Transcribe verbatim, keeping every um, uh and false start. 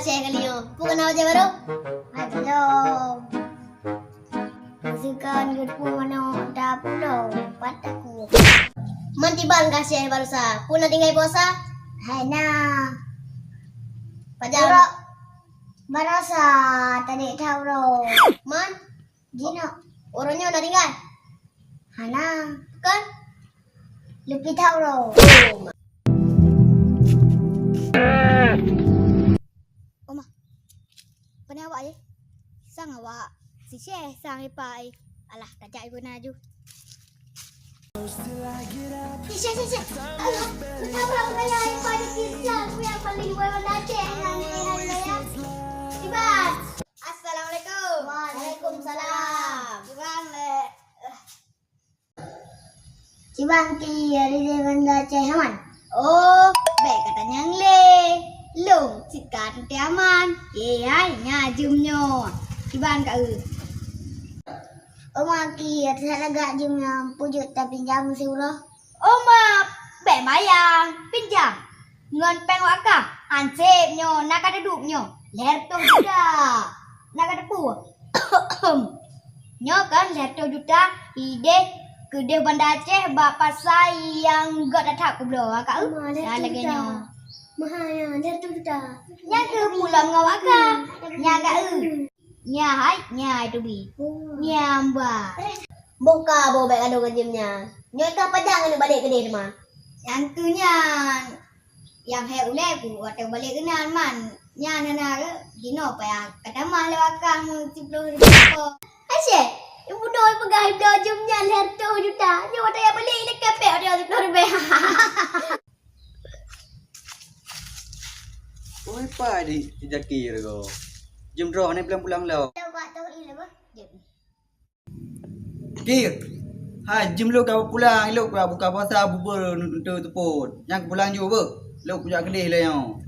Cek kali nyoe. Peue keunan bajèe barô? Hai, belum. Meusikan geupeu manoe da pulo, pat aku. Man tiban ka syeh barosa. Peue na tinggai puasa? Hai na. Pajan? Barosa tadi thauro. Man? Jinoe. Uroe nyoe na tinggai? Hana. Kon? Leupie thauro. Oma, pane awak ye? Sang awak sisyeh, sang ipa ai. Alah, tajak ibu na aju. Sisyeh, sisyeh. Alah, betapa raya ipa di Kirja, aku yang paling luar biasa, yang aneh, yang aneh, ya. Iban. Assalamualaikum. Waalaikumsalam. Kiban lé? Kiban ki dari Banda Aceh Aman? Oh, bèk katanyong lé. Lôn cit ka teuntèe aman. Ye hai, nya jeuem nyoe. Kiban ka eu? Oma ki, ata lagak jeuem nyoe, peue jeuet tapinjam siuroe? Oma, bèk mayang, pinjam. Ngon péng wak kah, anseb nyoe na ka teuduek nyoe, lhèe reutôh juta. Na ka teupeu. Nyoe kan lhèe reutôh juta, idéh keudéh Banda Aceh bak pasai nyang gèt that-that kubloe ka eu. Oma, lhèe reutôh juta. Lagèe nyoe. Mahai nyan, lhèe reutôh juta. Nyan keuh pulom ngon wak kah. Nyan ka eu. Nyan hai, nyan hai teubi. Nyan ba. Boh ka boh bèk gadôh ngon jeuem nyan. Nyoe ka pajan keuneuk balek keudéh teuma. Nyang keuh nyan, nyang hék ulèe ku watèe balek keunan man. Nyan hana jinoe payah katamah lé wak kah meusiplôh ribèe po. Hai syeh, ibu doi peugah ibloe jeuem nyan lhèe reutôh juta. Nyoe watèe balek ilèe kepek watèe siplôh ribèe. Oi pa di si Jaki rego. Jeuem droe ni pulang-pulang lo. Kir. Hai, jeuem lôn ka pulang, ilok ka buka puasa bubur untuk teupot. Nyang pulang ju beuh. Lôn kujak keudéh lé nyoe.